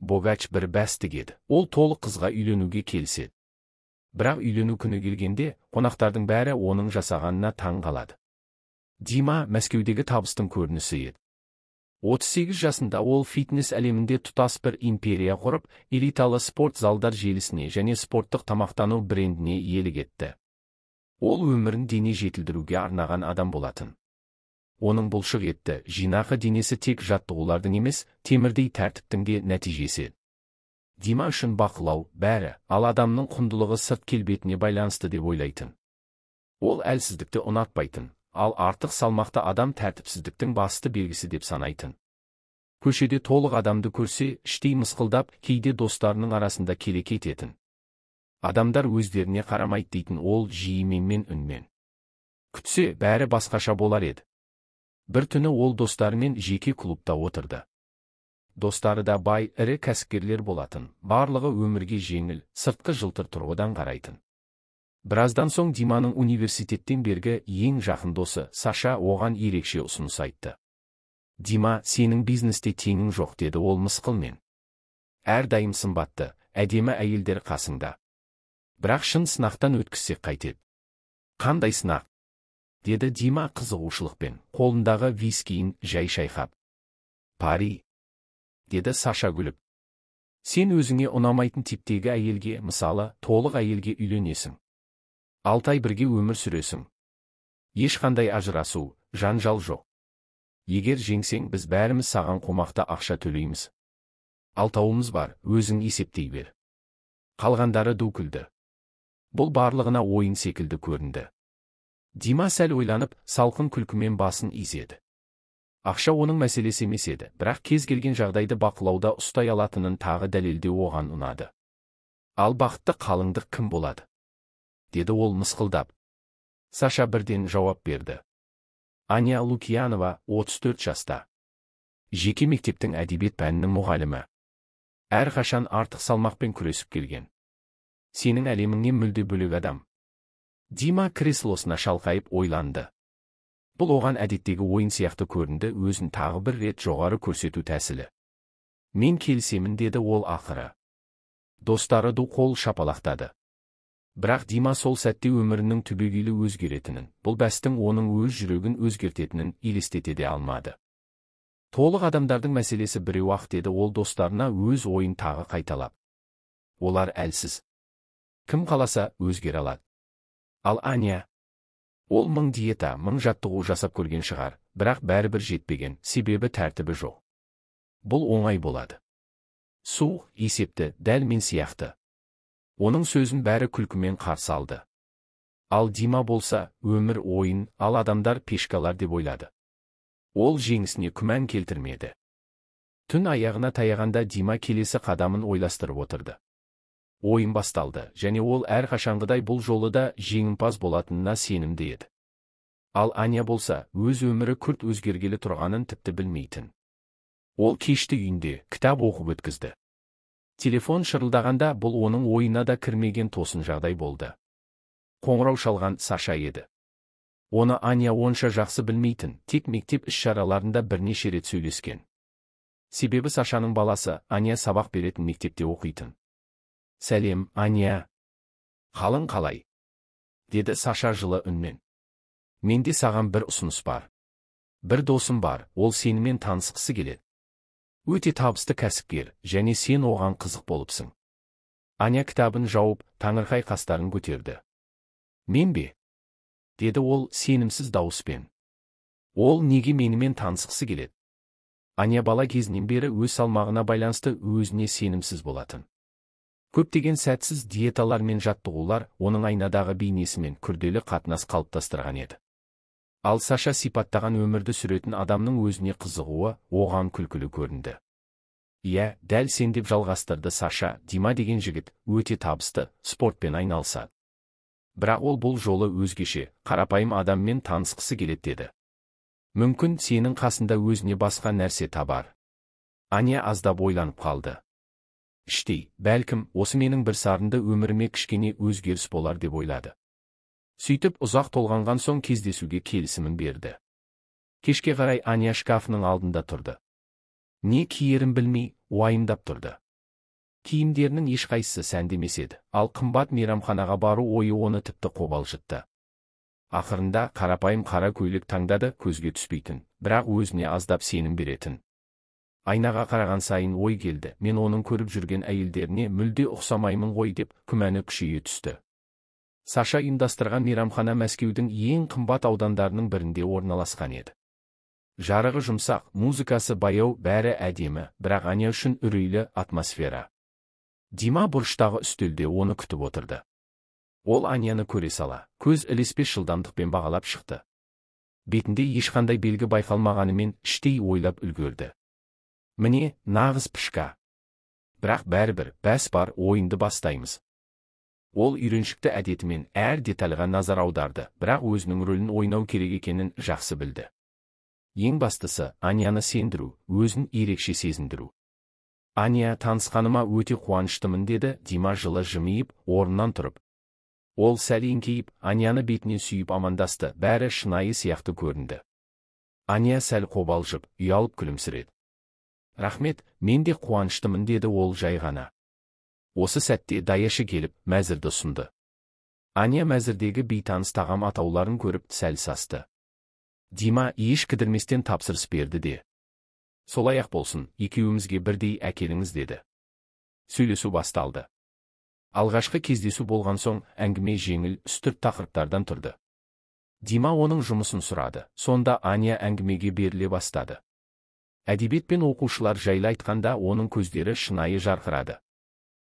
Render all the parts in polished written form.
Богач бір бәс тігеді. Ол толық қызға үйленуге келіседі. Бірақ үйлену күні келгенде, қонақтардың бәрі оның жасағанына таң қалады. Дима Мәскеудегі табыстың көрінісі еді. 38 жасында ол фитнес әлемінде тұтас бір империя құрып, элиталы спорт залдар желісіне және спорттық тамақтану брендіне иелік етті. Ол өмірін дене жетілдіруге арнаған адам болатын. Оның бұлшық етті, жинақы денесі тек жаттығулардың емес, темірдей тәртіптің де нәтижесі. Дима үшін бақылау бәрі, ал адамның құндылығы сырт келбетіне байланысты деп ойлайтын. Ол әлсіздікті ұнатпайтын, ал артық салмақты адам тәртіпсіздіктің басты белгісі деп санайтын. Көшеде толық адамды көрсе, іштей мысқылдап, кейде достарының арасында келеке ететін. Адамдар өздеріне қарамайды дейтін ол жиі менмен үнмен. Күтсе, бәрі басқаша болар еді. Бір түні ол достарымен жеке клубта отырды. Достары да бай, ірі кәсіпкерлер болатын, барлығы өмірге жеңіл, сыртқы жылтыр тұрғыдан қарайтын. Біраздан соң Диманың университеттен бергі ең жақын досы Саша оған ерекше ұсыныс айтты. Дима, сенің бизнесте теңің жоқ, деді ол мысқылмен. Әрдайым сымбатты, әдемі әйелдер қасыңда. Бірақ шын сынақтан өткізсек қайтеді. Қандай сынақ? Деді Дима қызығушылықпен, қолындағы вискиін жай шайқап. Пари, деді Саша күліп. Сен өзіңе ұнамайтын типтегі әйелге, мысалы, толық әйелге үйленесің. 6 ай бірге өмір сүресің. Ешқандай ажырасу, жанжал жоқ. Егер жеңсең, біз бәріміз саған қомақты ақша төлейміз. Алтауымыз бар, өзің есептей бер. Қалғандары ду күлді. Бұл барлығына ойын секілді көрінді. Дима сәл ойланып, салқын күлкімен басын изеді. Ақша оның мәселесі емес еді, бірақ кез келген жағдайды бақылауда ұстай алатынын тағы дәлелдеу оған ұнады. Ал бақытты қалыңдық кім болады? Деді ол мысқылдап. Саша бірден жауап берді. Аня Лукьянова, 34 жаста. Жеке мектептің әдебиет пәнінің мұғалімі. Әрқашан артық салмақпен күресіп келген. Сенің әлеміңнен мүлде бөлек адам. Дима креслосына шалқайып ойланды. Бұл оған әдеттегі ойын сияқты көрінді, өзін тағы бір рет жоғары көрсету тәсілі. Мен келісемін, деді ол ақыры. Достары ду қол шапалақтады. Бірақ Дима сол сәтте өмірінің түбегейлі өзгеретінін, бұл бәстің оның өз жүрегін өзгертетінін елестете де алмады. Толық адамдардың мәселесі біреу-ақ, деді ол достарына өз ойын тағы қайталап. Олар әлсіз. Кім қаласа өзгере алады. Ал Аня, ол 1000 диета, 1000 жаттығу жасап көрген шығар, бірақ бәрібір жетпеген, себебі тәртібі жоқ. Бұл оңай болады. Суық, есепті, дәл мен сияқты. Оның сөзін бәрі күлкімен қарсы алды. Ал Дима болса, өмір ойын, ал адамдар пешкалар деп ойлады. Ол жеңісіне күмән келтірмеді. Түн аяғына таяғанда Дима келесі қадамын ойластырып отырды. Ойын басталды, және ол әрқашанғыдай бұл жолы да жеңімпаз болатынына сенімді еді. Ал Аня болса, өз өмірі күрт өзгергелі тұрғанын тіпті білмейтін. Ол кешті үйінде кітап оқып өткізді. Телефон шырылдағанда бұл оның ойына да кірмеген тосын жағдай болды. Қоңырау шалған Саша еді. Оны Аня онша жақсы білмейтін, тек мектеп іс-шараларында бірнеше рет сөйлескен. Себебі Сашаның баласы Аня сабақ беретін мектепте оқитын. Сәлем, Аня. Қалың қалай? Деді Саша жылы үнмен. Менде саған бір ұсыныс бар. Бір досым бар, ол сенімен танысқысы келеді. Өте табысты кәсіпкер, және сен оған қызық болыпсың. Аня кітабын жауып, таңырқай қастарын көтерді. Мен бе? Деді ол сенімсіз дауыспен. Ол неге менімен танысқысы келеді? Аня бала кезінен бері өз салмағына байланысты өзіне сенімсіз болатын. Көптеген сәтсіз диеталар мен жаттығулар оның айнадағы бейнесімен күрделі қатынас қалыптастырған еді. Ал Саша сипаттаған өмірді сүретін адамның өзіне қызығуы оған күлкілі көрінді. Иә, дәл сен, деп жалғастырды Саша, Дима деген жігіт өте табысты, спортпен айналысады. Бірақ ол бұл жолы өзгеше, қарапайым адаммен танысқысы келеді деді. Мүмкін сенің қасында өзіне басқа нәрсе табар. Аня аздап ойланып қалды. Іштей, бәлкім, осы менің бір сарынды өміріме кішкене өзгеріс болар деп ойлады. Сөйтіп ұзақ толғанған соң кездесуге келісімін берді. Кешке қарай Аня шкафының алдында тұрды. Не киерін білмей, уайымдап тұрды. Киімдерінің ешқайсысы сәнді емес еді, ал қымбат мейрамханаға бару ойы оны тіпті қобалжытты. Ақырында қарапайым қара көйлек таңдады, көзге түспейтін, бірақ өзіне аздап сенім беретін. Айнаға қараған сайын ой келді, мен оның көріп жүрген әйелдеріне мүлде ұқсамаймын ғой деп күмәні күшейе түсті. Саша ұйымдастырған мейрамхана Мәскеудің ең қымбат аудандарының бірінде орналасқан еді. Жарығы жұмсақ, музыкасы баяу, бәрі әдемі, бірақ Аня үшін үрейлі атмосфера. Дима бұрыштағы үстелде оны күтіп отырды. Ол Аняны көре сала, көз ілеспес жылдамдықпен бағалап шықты. Бетінде ешқандай белгі байқалмағанымен іштей ойлап үлгерді. Міне, нағыз пышка. Бірақ бәрібір, бәс бар, ойынды бастаймыз. Ол үйреншікті әдетімен әр детальға назар аударды, бірақ өзінің рөлін ойнау керек екенін жақсы білді. Ең бастысы, Аняны сендіру, өзін ерекше сезіндіру. Аня, танысқаныма өте қуаныштымын, деді Дима жылы жымиып, орнынан тұрып. Ол сәл еңкейіп, Аняны бетінен сүйіп амандасты, бәрі шынайы сияқты көрінді. Аня сәл қобалжып, ұялып күлімсіреді. Рахмет, мен де қуаныштымын, деді ол жай ғана. Осы сәтте даяшы келіп, мәзірді ұсынды. Аня мәзірдегі бейтаныс тағам атауларын көріп сәл састы. Дима еш кідірместен тапсырыс берді де. Солай-ақ болсын, екеуімізге бірдей әкеліңіз, деді. Сөйлесу басталды. Алғашқы кездесу болған соң әңгіме жеңіл, үстірт тақырыптардан тұрды. Дима оның жұмысын сұрады, сонда Аня әңгімеге беріле бастады. Әдебиет пен оқушылар жайлы айтқанда оның көздері шынайы жарқырады.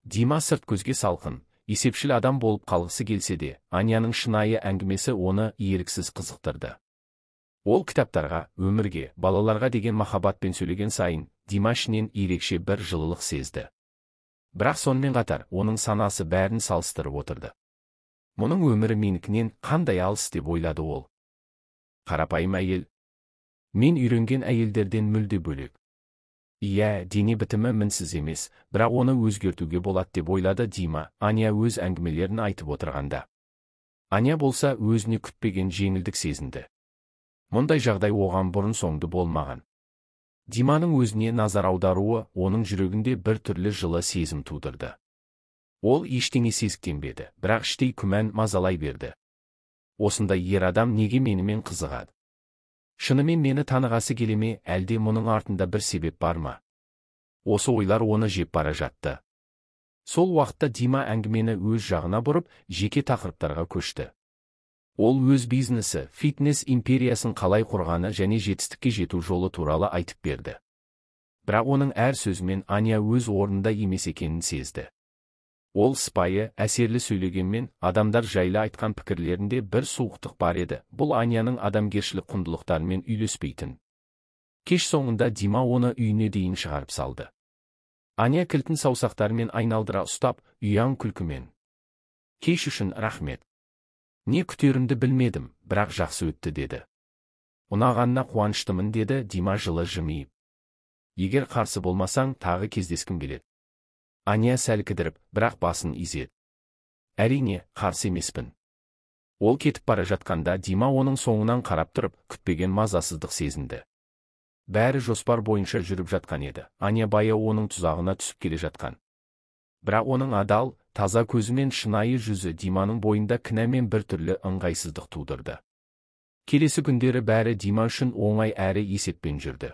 Дима сырт көзге салқын, есепшіл адам болып қалғысы келсе де, Аняның шынайы әңгімесі оны еріксіз қызықтырды. Ол кітаптарға, өмірге, балаларға деген махаббатпен сөйлеген сайын, Дима ішінен ерекше бір жылылық сезді. Бірақ сонымен қатар, оның санасы бәрін салыстырып отырды. Мұның өмірі менікінен қандай алыс деп ойлады ол. Қарапайым әйел. Мен үйренген әйелдерден мүлде бөлек. Иә, дене бітімі мінсіз емес, бірақ оны өзгертуге болады деп ойлады Дима, Аня өз әңгімелерін айтып отырғанда. Аня болса өзіне күтпеген жеңілдік сезінді. Мұндай жағдай оған бұрын соңды болмаған. Диманың өзіне назар аударуы оның жүрегінде бір түрлі жылы сезім тудырды. Ол ештеңе сезіктенбеді, бірақ іштей күмән мазалай берді. Осындай ер адам неге менімен қызығады? Шынымен мені танығасы келе ме, әлде мұның артында бір себеп бар ма? Осы ойлар оны жеп бара жатты. Сол уақытта Дима әңгімені өз жағына бұрып, жеке тақырыптарға көшті. Ол өз бизнесі, фитнес империясын қалай құрғаны және жетістікке жету жолы туралы айтып берді. Бірақ оның әр сөзімен Аня өз орнында емес екенін сезді. Ол сыпайы, әсерлі сөйлегенмен, адамдар жайлы айтқан пікірлерінде бір суықтық бар еді. Бұл Аняның адамгершілік құндылықтарымен үйлеспейтін. Кеш соңында Дима оны үйіне дейін шығарып салды. Аня кілтін саусақтарымен айналдыра ұстап, ұяң күлкімен. Кеш үшін рахмет. Не күтерімді білмедім, бірақ жақсы өтті, деді. Ұнағанына қуаныштымын, деді Дима жылы жымиып. Егер қарсы болмасаң, тағы кездескім келеді. Аня сәл кідіріп, бірақ басын изеді. Әрине, қарсы емеспін. Ол кетіп бара жатқанда Дима оның соңынан қарап тұрып, күтпеген мазасыздық сезінді. Бәрі жоспар бойынша жүріп жатқан еді. Аня баяу оның тұзағына түсіп келе жатқан. Бірақ оның адал, таза көзімен шынайы жүзі Диманың бойында кінә мен бір түрлі ыңғайсыздық тудырды. Келесі күндері бәрі Дима үшін оңай әрі есеппен жүрді.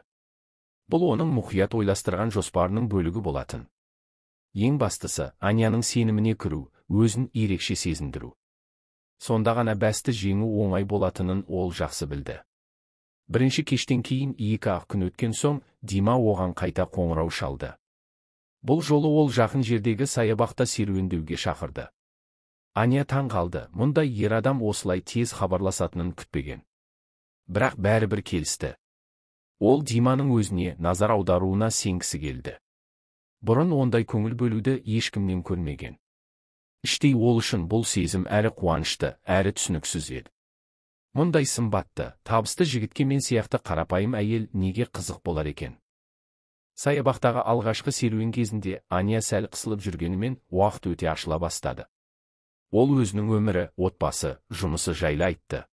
Бұл оның мұқият ойластырған жоспарының бөлігі болатын. Ең бастысы, Аняның сеніміне кіру, өзін ерекше сезіндіру. Сонда ғана бәсті жеңу оңай болатынын ол жақсы білді. Бірінші кештен кейін 2-ақ күн өткен соң, Дима оған қайта қоңырау шалды. Бұл жолы ол жақын жердегі саябақта серуендеуге шақырды. Аня таң қалды, мұндай ер адам осылай тез хабарласатынын күтпеген. Бірақ бәрібір келісті. Ол Диманың өзіне назар аударуына сенгісі келді. Бұрын ондай көңіл бөлуді ешкімнен көрмеген. Іштей ол үшін бұл сезім әрі қуанышты, әрі түсініксіз еді. Мұндай сымбатты, табысты жігітке мен сияқты қарапайым әйел неге қызық болар екен? Саябақтағы алғашқы серуен кезінде Аня сәл қысылып жүргенімен уақыт өте ашыла бастады. Ол өзінің өмірі, отбасы, жұмысы жайлы айтты.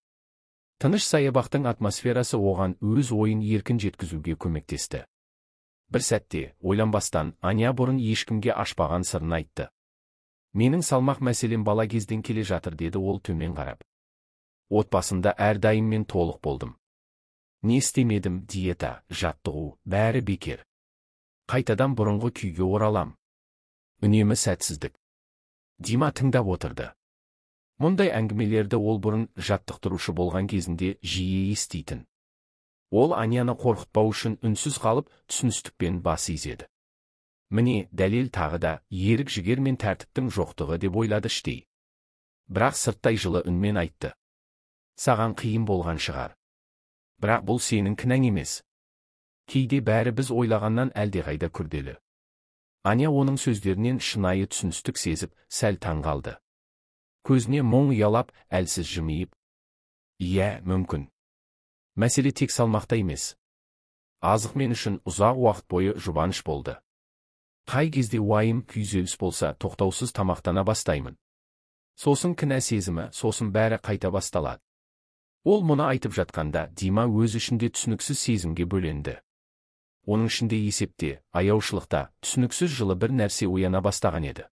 Тыныш саябақтың атмосферасы оған өз ойын еркін жеткізуге көмектесті. Бір сәтте, ойланбастан, Аня бұрын ешкімге ашпаған сырын айтты. «Менің салмақ мәселем бала кезден келе жатыр», – деді ол төмен қарап. «Отбасымда әрдайым мен толық болдым. Не істемедім, диета, жаттығу, бәрі бекер. Қайтадан бұрынғы күйге оралам. Үнемі сәтсіздік». Дима тыңдап отырды. Мұндай әңгімелерді ол бұрын жаттықтырушы болған кезінде жиі еститін. Ол Аняны қорқытпау үшін үнсіз қалып, түсіністікпен бас изеді. Міне, дәлел тағы да ерік жігер мен тәртіптің жоқтығы, деп ойлады іштей. Бірақ сырттай жылы үнмен айтты: «Саған қиын болған шығар. Бірақ бұл сенің кінәң емес. Кейде бәрі біз ойлағаннан әлдеқайда күрделі». Аня оның сөздерінен шынайы түсіністік сезіп, сәл таңғалды. Көзіне мұң ұялап, әлсіз жымиып: «Иә, мүмкін. Мәселе тек салмақта емес. Азық мен үшін ұзақ уақыт бойы жұбаныш болды. Қай кезде уайым, күйзеліс болса, тоқтаусыз тамақтана бастаймын. Сосын кінә сезімі, сосын бәрі қайта басталады». Ол мұны айтып жатқанда, Дима өз ішінде түсініксіз сезімге бөленді. Оның ішінде есепте, аяушылықта, түсініксіз жылы бір нәрсе ояна бастаған еді.